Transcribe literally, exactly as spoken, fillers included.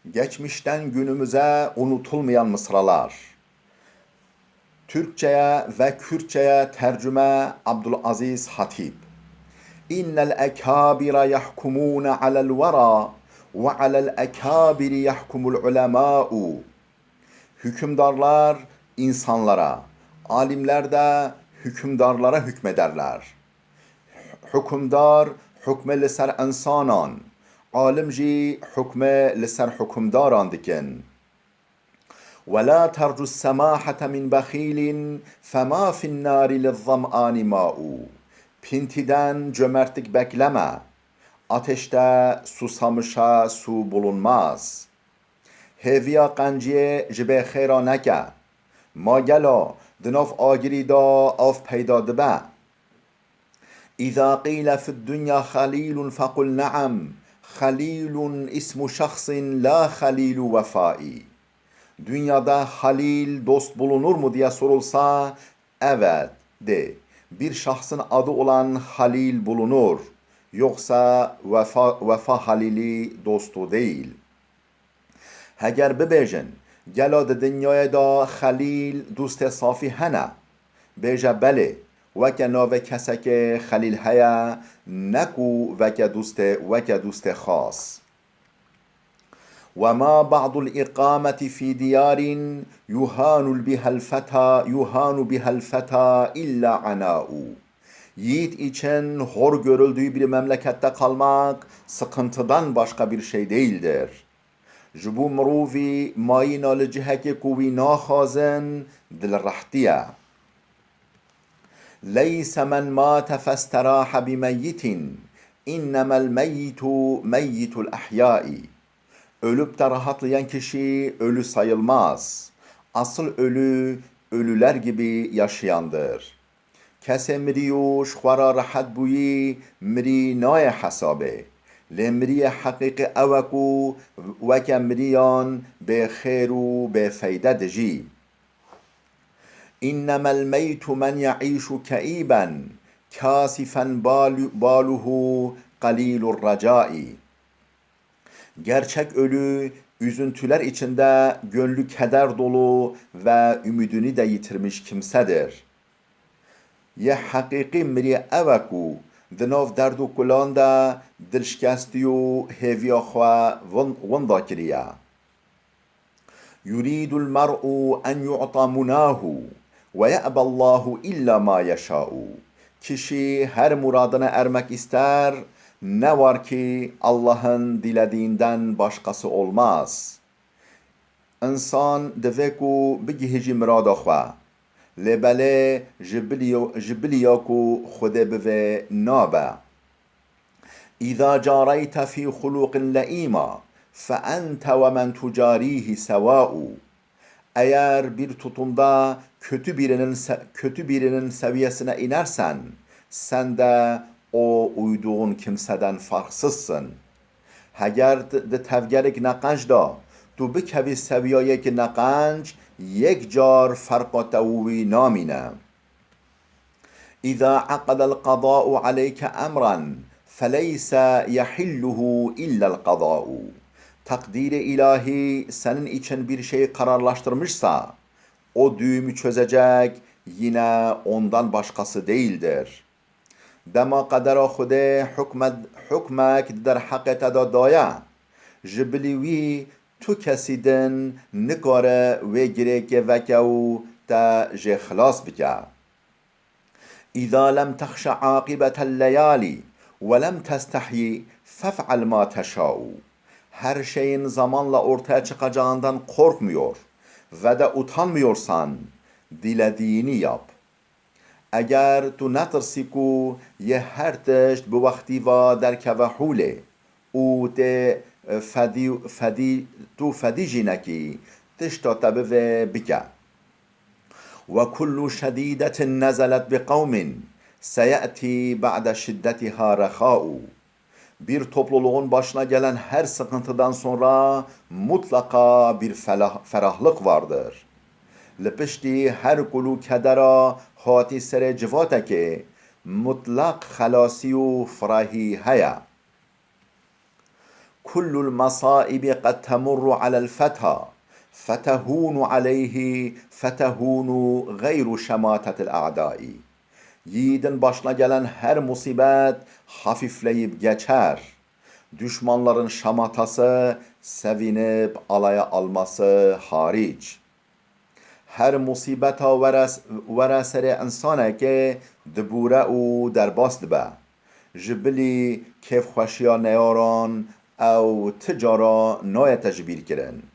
Geçmişten günümüze unutulmayan mısralar. Türkçeye ve Kürtçeye tercüme Abdülaziz Hatip. İnnel ekabire yahkumune alel vera ve alel ekabiri yahkumul ulemau. Hükümdarlar insanlara, alimler de hükümdarlara hükmederler. Hukimdar hukmê li ser însanan, alim jî hukmê li ser hukimdaran dikin. Ve la tercu semahete min bexîlin fema fin nari lizzam'ani ma'u. Pintiden cömertlik bekleme. Ateşte susamışa su bulunmaz. Hêviya qenciyê ji bê xêra neke. Ma gelo di nav agirî de av peyda dibe? Îza qîle fid dunya xelîlun fequl ne'em, xelîlun ismu şexsin la xelîlu wefaî. Dünyada halîl dost bulunur mu diye sorulsa, evet de, bir şahsın adı olan Halil bulunur, yoksa Vefa, Vefa Halili dostu değil. Heger bibêjin, gelo di dinyayê de xelîl, dûstê safî hene? Bêje belê, weke navê kesekê xelîl heye, ne ku weke dûstê, weke dûstê xas. Ve ma ba'dul iqameti fî diyarin yuhanu bihel feta, yuhanu bihel feta illa ana'u. Yiğit için hor görüldüğü bir memlekette kalmak sıkıntıdan başka bir şey değildir. Ji bo mirovî mayîna li cihekê ku wî naxwazin, dilrehtî ye. Leyse men mate festerahe bi meyyitin, innemel meyyitu meyyitul ehyai. Ölüp de rahatlayan kişi ölü sayılmaz. Asıl ölü, ölüler gibi yaşayandır. Kesê mirî û ji xwe re rehet bûyî, mirî nayê hesabê. Lê miriyê heqîqî ew e ku weke miriyan bêxêr û bêfeyde dijî. Înnemel meytu men yeîşu keîben, kasifen balu-, baluhu qelîlur recai. Gerçek ölü, üzüntüler içinde, gönlü keder dolu ve ümidini de yitirmiş kimsedir. Yê heqîqî mirî ew e ku di nav derd û kulan de dilşikestî û hêviya xwe win-, winda kiriye. Yuridul mer'u en yu'ta munahu ve ye'ballahu illa ma yeşa'u. Kişi her muradına ermek ister, ne var ki Allah'ın dilediğinden başkası olmaz. Însan divê ku bigihîjî mirada xwe, lê belê ji biliyo-, ji biliya ku Xwedê bivê nabe. İza careyte fi xuluqin le'ima fe ente ve men tucarîhî sewa'u. Eğer bir tutumda kötü birinin se-, kötü birinin seviyesine inersen, sen de o uyduğun kimseden farksızsın. Heger di, di tevgerek neqenc de tu bikevî seviyayek neqenc, yek car ferqa te û wî namîne. İza aqedel qada'u aleyke emran feleyse yehilluhu illel qada'u. Takdir-i ilahi senin için bir şey kararlaştırmışsa, o düğümü çözecek yine ondan başkası değildir. Dema qedera Xwedê hukme-, hukmek di derheqê te de daye, ji bilî wî tu kesî din nikare wê girêkê veke û te jê xilas bike. Îza lem texşe aqibetel leyalî ve lem testehyî fef'el ma teşa'u. Her şeyin zamanla ortaya çıkacağından korkmuyor ve de utanmıyorsan, dilediğini yap. Eger tu netirsî ku yê her tişt bi wextî ve derkeve holê û tê, e, fedî, fedî, tu fedî jî nekî, tişta te bivê bike. Ve kullu şedîdetin nezelet bi qewmin seye'tî ba'de şiddetiha rexa'u. Bir topluluğun başına gelen her sıkıntıdan sonra mutlaka bir felah-, ferahlık vardır. Li piştî her kul û kedera hatî serê civatekê mutlaq xelasî û firehî heye. كل المصائب قد تمر على الفتى فتهون عليه فتهون غير شماتة الأعداء. Yiğidin başına gelen her musibet hafifleyip geçer. Düşmanların şamatası sevinip alaya alması hariç. Her musîbeta were, were serê insanekê dibûre û derbas dibe. Ji bilî kêfxweşiya neyaran ew ti cara nayete ji bîr kirin.